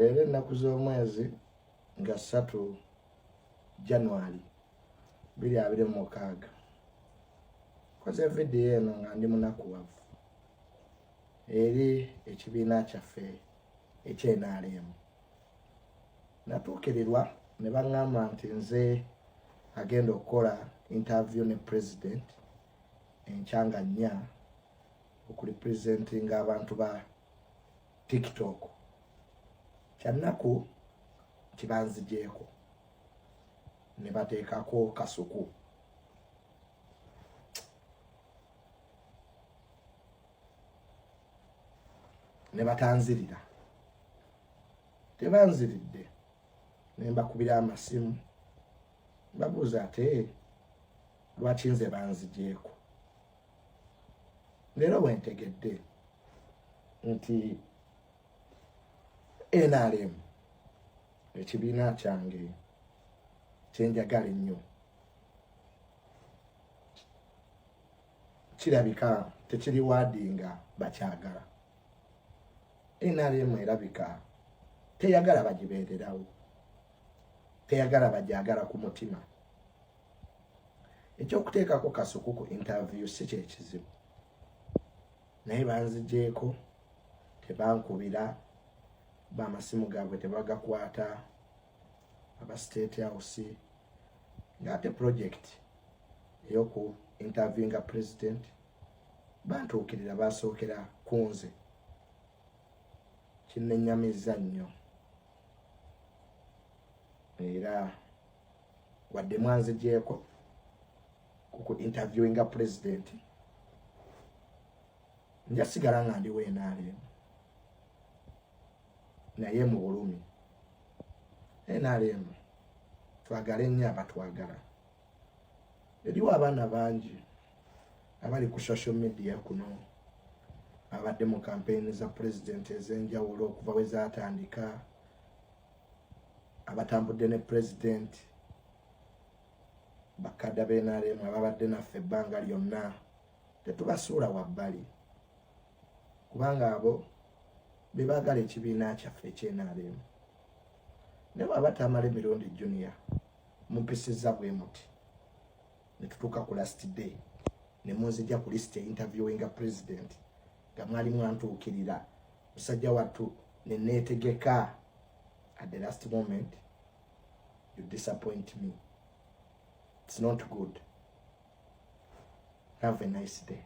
Leero ennaku z'omwezi nga 3 January 2026, koze vidiyo eno nga ndi munakuwavu eri ekibiina kyaffe eky'NRM. Natuukirirwa ne baŋŋamba nti nze agenda okukola interview ne president enkya nga 4 okurepresentinga abantu ba TikTok. Kyannaku nti banzigyeko ne bateekako Kasuku. Ne batanzirira, tebanziridde, ne mbakubira amasimu mbabuuza ate lwaki nze banzigyeko. Leero wentegedde nti NRM, ekibiina kyange kyenjagala ennyo, kirabika tekiri waadinga bakyagala. NRM erabika teyagala bagibeererawo, teyagala bagyagala ku mutima. Ekyokuteekako Kasuku ku interview si kyekizibu, naye banzigyeko, tebankubira, bamasimu gaabwe tebagakwata aba State House, ng'ate project ey'oku interviewinga president bantuukirira, basookera ku nze. Kinnenyamizza nnyo, era wadde mwanzigyeko ku interviewinga president, nja sigala nga ndi w'NRM, naye mu bulumi. NRM, twagale nnyo abatwagala. Eriwo abaana bangi abali ku social media kuno abadde mu kampeyini za pulezidenti ez'enjawulo okuva we zaatandika, abatambudde ne pulezidenti, bakadda b'NRM ababadde naffe ebbanga lyonna, tetubasuula wabbali, kubanga abo be baagala ekibiina kyaffe eky'NRM. Naye bwaba Tamale Mirundi Junior mumpisizza bwe muti ne tutuuka ku last day ne munzija ku list interviewinga president nga mwali mwantuukirira, musajja wattu, ne neetegeka, at the last moment you disappoint me. It's not good. Have a nice day.